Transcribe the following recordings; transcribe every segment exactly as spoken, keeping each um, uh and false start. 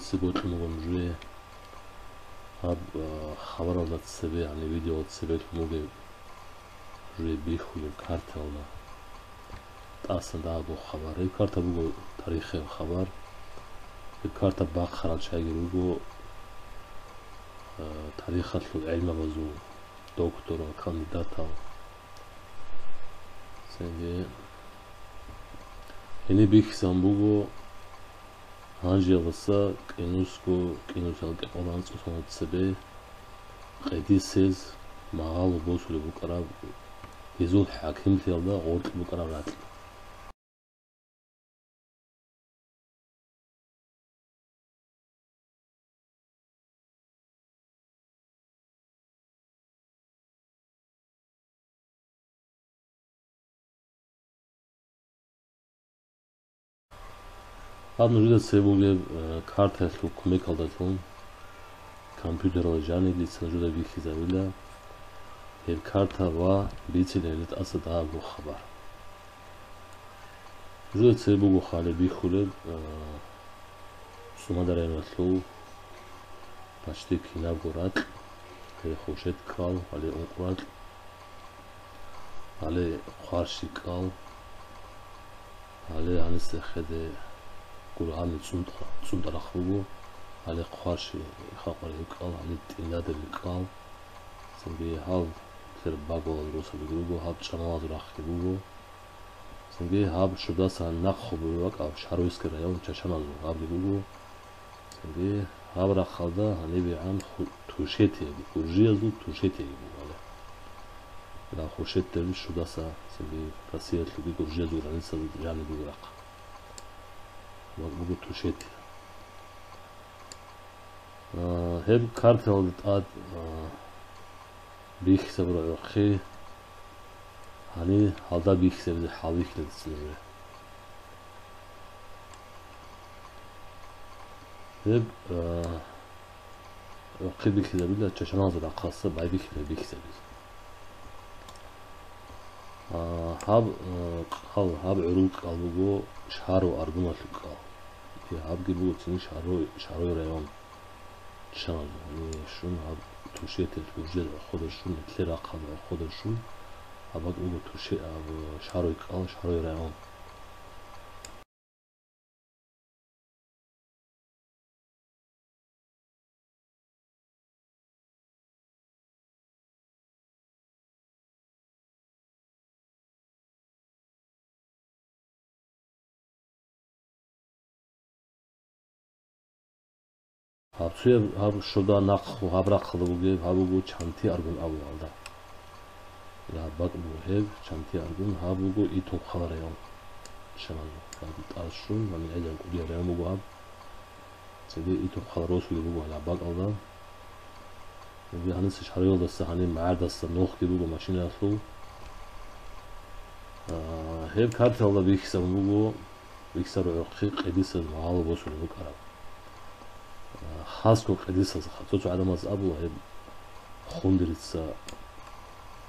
Цебе бокьун буго нужее гьаб, а, хабаралда цебе, яни видеоялда цебе лъун бугеб, нужее бихьулеб картаялда тӀасан дагьабго хабар. Гьеб карта буго тарихияб хабар. Гьеб карта бахъарал чагӀиги руго, а, тарихалъул гӀелмабазул докторал, кандидатал. Цинги гьениб бихьизабун буго гьанжеялдаса кӀинусго, кӀинусиялда кӀикъоялда анцӀго соналда цебе къедисез магъало босулеб букӀараб, гьезул хӀакимлъиялда гъоркь букӀараб ракь. Гьаб нужеда цебе бугеб, э, картаялъул кумекалдалъун компьютералда жаниб дица нужеда бихьизабила гьеб карта ва бицина гьелда тӀаса дагьабго хабар. Нужеда цебе буго гьале бихьулеб, а, Цумада районалъул почти кинабго ракь, гьале Хушет ккал, гьале Ункъо ракь, гьале Хъварши ккал, гьале гьаниса хеде гургьани ЦӀунтӀа-, ЦӀунтӀа рахъ буго, гьале Хъварши халкъ рагьи ккал, гьале ТӀинадер ккал, цинги гьал лъер багвалаз росабиги руго, гьаб чӀаналаз рахъги буго. Цинги гьаб шудаса нахъ хобур бакӀаб Шаройский район чачаназул гьабги буго. Цинги гьаб рахъалда гьанибегӀан ху-, тушетиеги, гуржиязул тушетиеги буго гьале. Ила Хушетдерил шудаса цинги Россиялъулги Гуржиязул границазе жаниб буго рахъ. Ва буго тушетия. А, гьеб картаялда тӀад, а, бихьизабураб гӀурхъи, гьаниб гьалда бихьизабизе хӀалбихьилеб цӀуне. Гьеб, а, гӀурхъи бихьизабила чачаназул рахъалъа байбихьила бихьизабизе. А, гьаб, а, кӀал, гьаб гӀурул кӀал буго Шаро Аргуналъул кӀал. Гьабги буго цин Шаро-, Шарой район. Чан, гьаниб щун гьаб тушетел гуржиял гӀорхъода щун, нилъер рахъалда гӀорхъода щун, гьаб бакӀ буго туше-, гьаб Шарой кӀал, Шарой район. Гьаб цояб, гьаб шуда нахъ гьаб рахъалда бугеб, гьаб буго Чанти Аргун абулалда. Гьаб бакӀ буго гьеб, Чанти Аргун, гьаб буго Итун хъал район. Чамал, гьаб тӀад щун, гьаниб гӀеларун кӀудияб район буго гьаб. Цинги Итун хъал росулеб буго гьаб бакӀалда. Цинги гьаниса Шаройалдаса гьаниб магӀардаса нухги буго машинаялъул. А, гьеб карталда бихьизабун буго, бихьизабураб гӀурхъи къидисаз магъало босулеб букӀараб. А, хасго къидисаз, цо-цо гӀадамаз абула гьеб хундерица,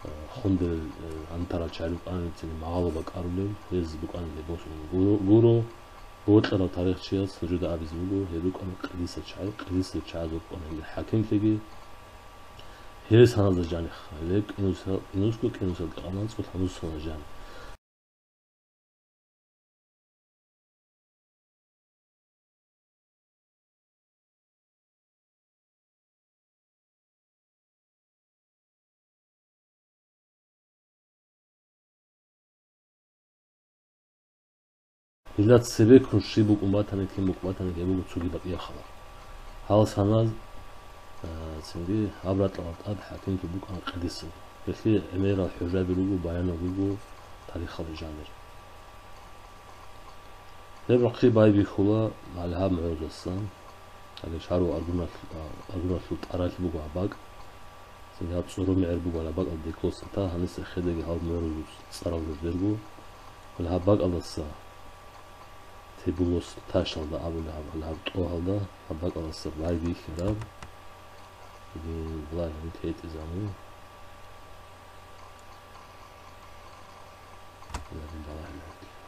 а, хундерил, э, гьаниб тарал чагӀи букӀанилицин магъало бакӀарулел, гьез букӀанилеб босун гуро, гуро. Бокьарав тарихчияс нужеда абизе буго, гьел рукӀана къидисал чагӀи, къидисал чагӀаз рукӀана гьел хӀакимлъиги, гьел саназда жанихъ, гьеле кӀинусал, кӀинусго кӀинусал кьанан цӀулъ гьанусалда жан. Гьелда цебеккун щиб букӀун батани, кин букӀун батани, гьеб буго цоги бакӀияб хабар. Гьал саназ, а, цинги гьаб ракьалда тӀад хӀакимлъи букӀана къидисал. Гьелъие гӀемерал хӀужаби руго, баянал руго тарихалда жанир. Гьеб рахъи байбихьула гьале гьаб мугӀрузасан, гьале Шаро Аргуналъ-, а, Аргуналъул тӀаралъи буго гьаб бакӀ. Цинги гьаб ЦӀуру мегӀер буго гьале гьаб бакӀалда деколсанта, гьаниса хедаги гьал мугӀрузул цӀарал руж дерго. Гьале гьаб бакӀалдаса Тебулос ташалда абулеб гьаб, гьале гьаб тӀогьалда гьаб бакӀалдаса байбихьараб. Дин, валлагь, гьаниб гьетӀизабун.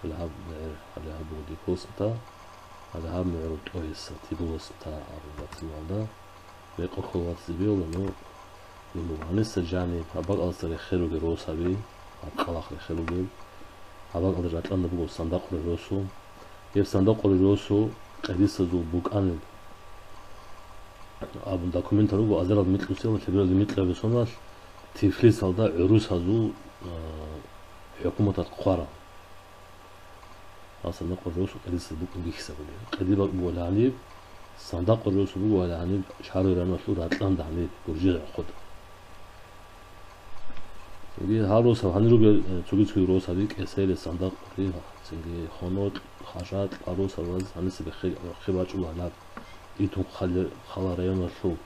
Гьале гьаб мегӀер, гьале гьаб буго деколсанта. Гьале гьаб мугӀрул тӀогьиса Тибулас та абун батилалда, рекъо ккола вацлъи бегьула, ну, гьанисда жаниб гьаб бакӀалдаса рехе ругел росаби, гьаб кӀалахъ рехе ругел, гьаб бакӀалда ракьалда буго Сандакъурал росу. Гьеб Сандакъурал росу къедисазул букӀанил абун документал руго, азарал микьусел лъебералде микьаб соналъ Тифлисалда гӀурусазул, а, хӀукуматалъ хъварал. Гьал Сандакъурал росу къедисаз букӀун бихьизабулеб. Къеди бакӀ буго гьаниб, Сандакъурал росу буго гьаниб Шагьарой районалъул ракьалда гьаниб Гуржиял гӀорхъуда. Цинги гьал росаб гьанир ругел, э, цоги-цоги росаби, КӀесери, Сандакъури, цинги Хонокь, Хашакь, гьал росабаз гьаниса бехе, бехе бачӀула гьанаб Итун хъали-, хъала районалъул,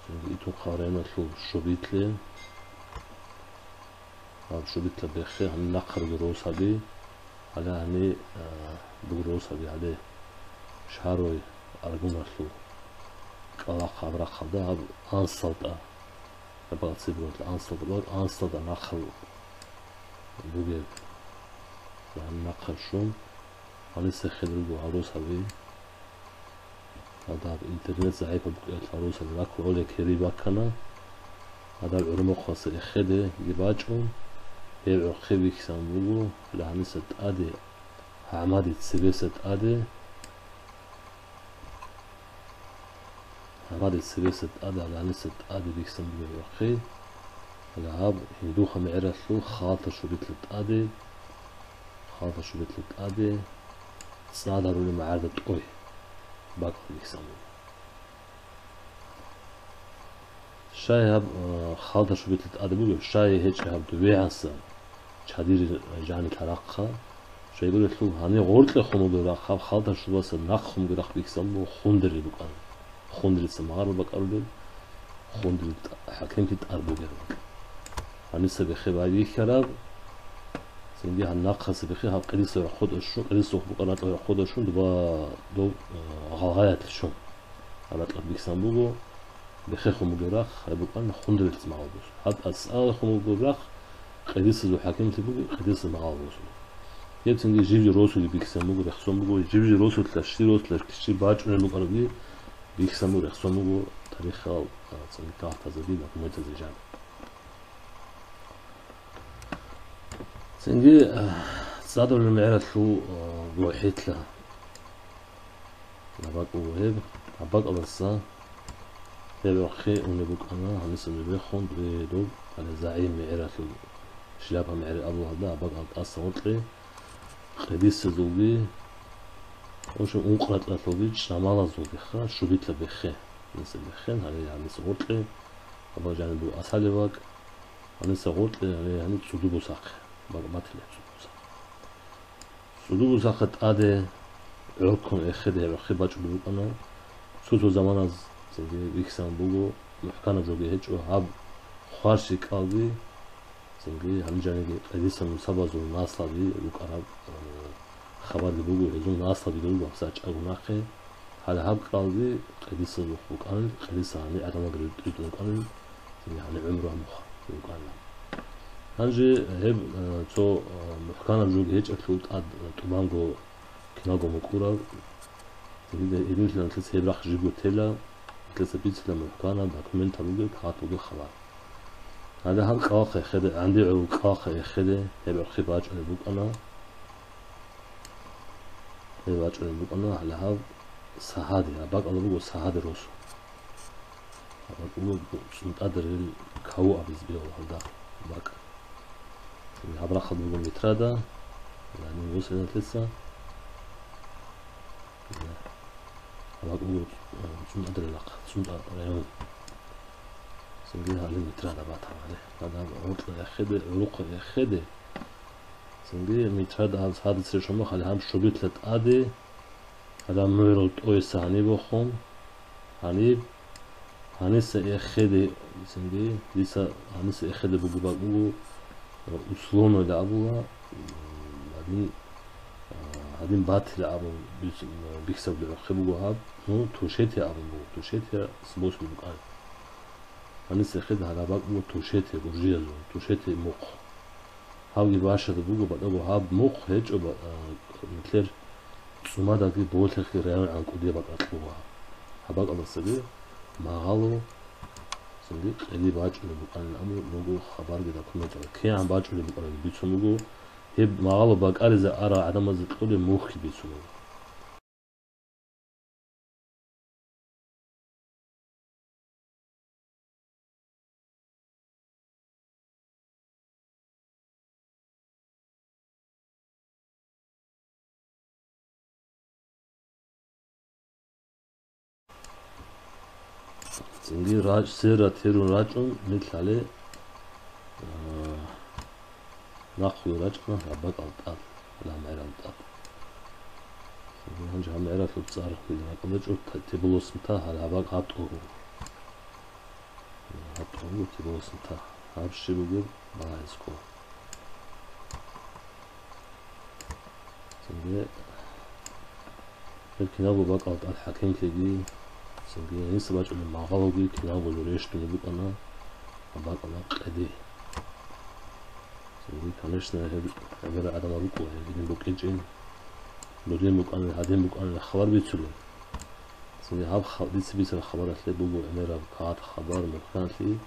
цинги Итун хъала районалъул Шубитлъи. Гьаб Шубитла бехе гьаниб нахъа ругел росаби, гьале гьаниб, а, бугеб росаби гьале Шагьарой Аргуналъул кӀалахъ гьаб рахъалда гьаб Ансалда, гьаб Алцибуралъ Ансалда, Ансалда нахъа бугеб, гьаниб нахъа щун, гьаниса хел руго гьал росаби. Гьадаб интернет загӀипаб букӀиналъ гьал росаби ракӀ гӀолеб ккезе баккана. Гьадаб ГӀурмухъалдаса эхеде бачӀун, гьеб гӀорхъи бихьизабун буго, гьале гьаниса тӀаде, гьамаде цебеса тӀаде, гьамаде цебеса тӀаде, гьале гьаниса тӀаде бихьизабун буго гьеб гӀорхъи. Гьале гьаб гьиндухъа мегӀералъул Халатар Шубитла тӀаде, Халатар Шубитла тӀаде, ЦӀадаб рулел магӀарда тӀой бакӀалда бихьизабун буго. Щай гьаб, а, Халатар Шубитла тӀаде бугеб, щай гьечӀеб гьаб дубегӀанса чадир жанилъ гьарахъа. Щайгурелъул гьаниб гъоркье хун бугеб рахъ, гьаб Халатар Шубаса нахъ хун бугеб рахъ бихьизабун буго Хундрил букӀана. Хундрилца магӀарул бакӀарулел, Хундрил тӀа-, хӀакимлъи тӀад бугеб. Гьаниса бехе байбихьараб, цинги гьаниб нахъаса бехе гьаб къидиса гӀорхъуда щун, къидиса букӀана ракьалда гӀорхъуда щун, доба доб, а, гъалгъаялъе щун. Гьаб ракьалда бихьизабун буго, бехе хун бугеб рахъ, гьеб букӀана Хундрилца магӀарул босун. Гьаб ЦӀадаб хун бугеб рахъ, къидисазул хӀакимлъи бугеб, къидисаз магӀарул босун. Гьеб цинги жиб-жиб росуги бихьизабун буго, рехсон буго, жиб-жиб росулъа, щиб росулъа, щиб бачӀунеб букӀарабги бихьизабун буго, рехсон буго тарихал, а, цинги кагътазеги, документазеги жаниб. Цинги, а, ЦӀадаб рулел мегӀералъул, а, МухӀитла. Гьаб бакӀ буго гьеб, гьаб бакӀалдаса гьеб гӀорхъи унеб букӀана, гьаниса бебехун, доб, гьале загӀип мегӀералъул, шляпа мегӀер абула гьалда, гьаб бакӀалда тӀаса гъоркье къидисазулги, в общем, ункъ ракьалъулги чӀамалазулгиха Шубитла бехе, гьаниса бехен, гьале гьаниса гъоркье, гьаб жаниб буго Асалев бакӀ, гьаниса гъоркье, гьале гьаниб ЦӀуду бусахъе, бакӀ батила ЦӀуду бусахъе. ЦӀуду бусахъе тӀаде гӀоркьун эхеде гьеб гӀорхъи бачӀунеб букӀана. Цо-цо заманаз цинги бихьизабун буго, мухӀканаб жоги гьечӀо, гьаб хварщикӀалги, цинги гьаниб жаниги къидиса нусабазул наслаби рукӀараб, э, хабарги буго, гьезул наслаби руго гьабсагӀат чӀаго нахъе. Гьале гьаб кӀалги къидисазухъ букӀанил, къидиса гьаниб гӀадамал ритӀизда рукӀанил, цинги гьаниб гӀумру гьабухъ рукӀана. Гьанже гьеб, э, цо, э, мухӀканаб жоги гьечӀелъул тӀад, э, тӀубанго киналго мукӀураб, цинги гьединлъидал нилъеца гьеб рахъ жибго тела, нилъеца бицила мухӀканаб документал ругел, кагъат бугел хабар. Гьале гьаб кӀалахъе эхеде, гӀанди гӀурул кӀалахъе эхеде, гьеб гӀорхъи бачӀунеб букӀана. Гьеб бачӀунеб букӀана гьале гьаб Сагьади, гьаб бакӀалда буго Сагьади росу. Гьаб бакӀ буго ЦӀунтӀадарил Каву абизе бегьула гьалда бакӀ. Гьаб рахъалда буго Митрада, гьаниб росиналъеца. Гьаб бакӀ буго, э, ЦӀунтӀадарил рахъ, ЦӀунтӀа район. Цинги гьале Митрада батана гьале. Гьаб гьоркье эхеде, гӀурухъе эхеде. Цинги Митрада гьаб Сагьадица рещтӀун бахъ гьале гьаб Шубитла тӀаде, гьале мугӀрул тӀояса гьаниб бохун, гьаниб, гьаниса эхеде, цинги дица гьаниса эхеде бугеб бакӀ буго, условно абула, гьадин, гьадин батила абун бихьизабулеб гӀорхъи буго гьаб, ну, Тушетия абун буго, Тушетия с восьми букӀана. Гьаниса эхеде гьале гьаб бакӀ буго Тушетия, гуржиязул, Тушетия мухъ. Гьабги бащада буго, батӀаго гьаб мухъ гьечӀо, ба-, а, нилъер ЦӀумадаги Болъихъги район гӀанкӀудияб бакӀалъугъа. Гьаб бакӀалдасаги магъало цинги къеди бачӀунеб букӀанин абун буго хабарги документалда. КигӀан бачӀунеб букӀанин бицун буго, гьеб магъало бакӀаризе арал гӀадамазда кьолеб мухьги бицун буго. Цинги рачӀ-, сера терун рачӀун, нилъ гьале, а, нахъе рачӀана гьаб бакӀал тӀад, гьале гьаб мегӀерал тӀад. Цинги гьанже гьаб мегӀералъул цӀар ракӀалда чӀо, та-, Теболосмта, гьале гьаб бакӀ гьаб тӀогьу. Гьаб тӀогьу Теболосмта. Гьаб щиб бугеб багьаязго. Цинги гьеб кинабго бакӀал тӀад хӀакимлъиги, цинги гьениса бачӀунеб магъалоги кинабго жо рещтӀунеб букӀана, бакӀана къеде. Цинги, конечно, гьеб гӀемерал гӀадамал рукӀо гьедин букӀинчӀин, додин букӀанани, гьадин букӀанани хабар бицулел. Цинги гьаб ха-, дица бицараб хабаралъе буго гӀемераб кагъат хабар мухӀканлъи,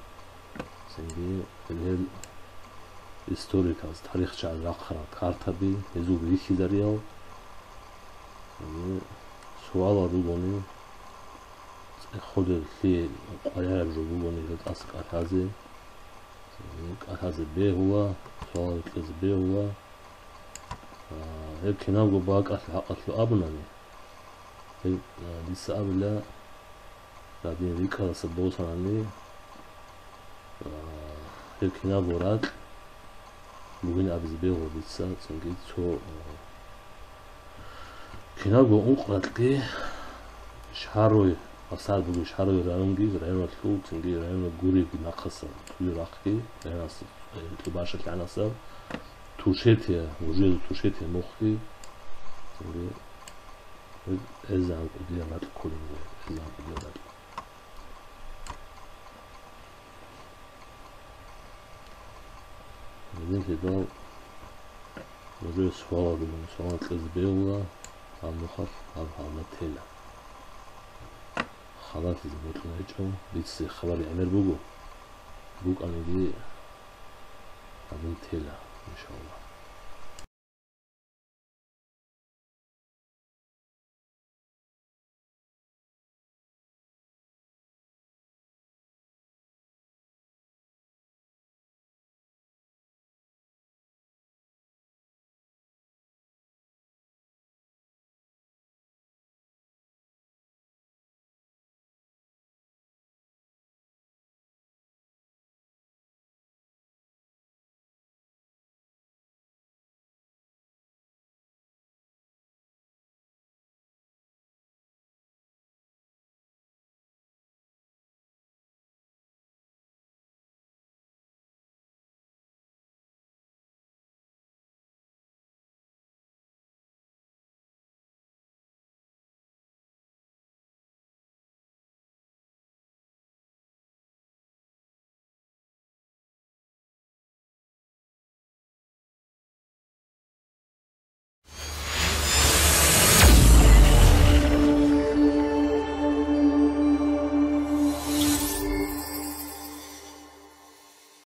цинги гьел историказ, тарихчияз рахъарал картаби, гьезул рихьизариял. Цинги суалал ругони, цӀехолел лъие къваригӀараб жо бугони гьел тӀаса кӀалъазе, цинги кӀалъазе бегьула, суалал кьезе бегьула. А, гьеб кинабго бакӀалъул хӀакъалъулъ абунани, гьеб, а, дица абила, гьадин рикӀкӀадаса босанани, а, гьеб кинабго ракь бугин абизе бегьула дица, цинги цо, а, кинабго ункъ ракьги, Шарой, асар буго Шарой районги, районалъул, цинги районал гуриги нахъасан, цоги рахъги, районас, э, Лъубашалъ гӀанасаб, Тушетия, Гужезул Тушетия мухъги, цинги гьез гӀанкӀудияб ракь кколин буго, гьез гӀанкӀудияб ракь. Гьединлъидал нужее суалал ругони, суалал кьезе бегьула, гьаб нухалъ гьаб гьалда тела. Халалъизе бокьун гьечӀо, бицизе хабар гӀемер буго. БукӀаниги гьадин тела, иншаллагь.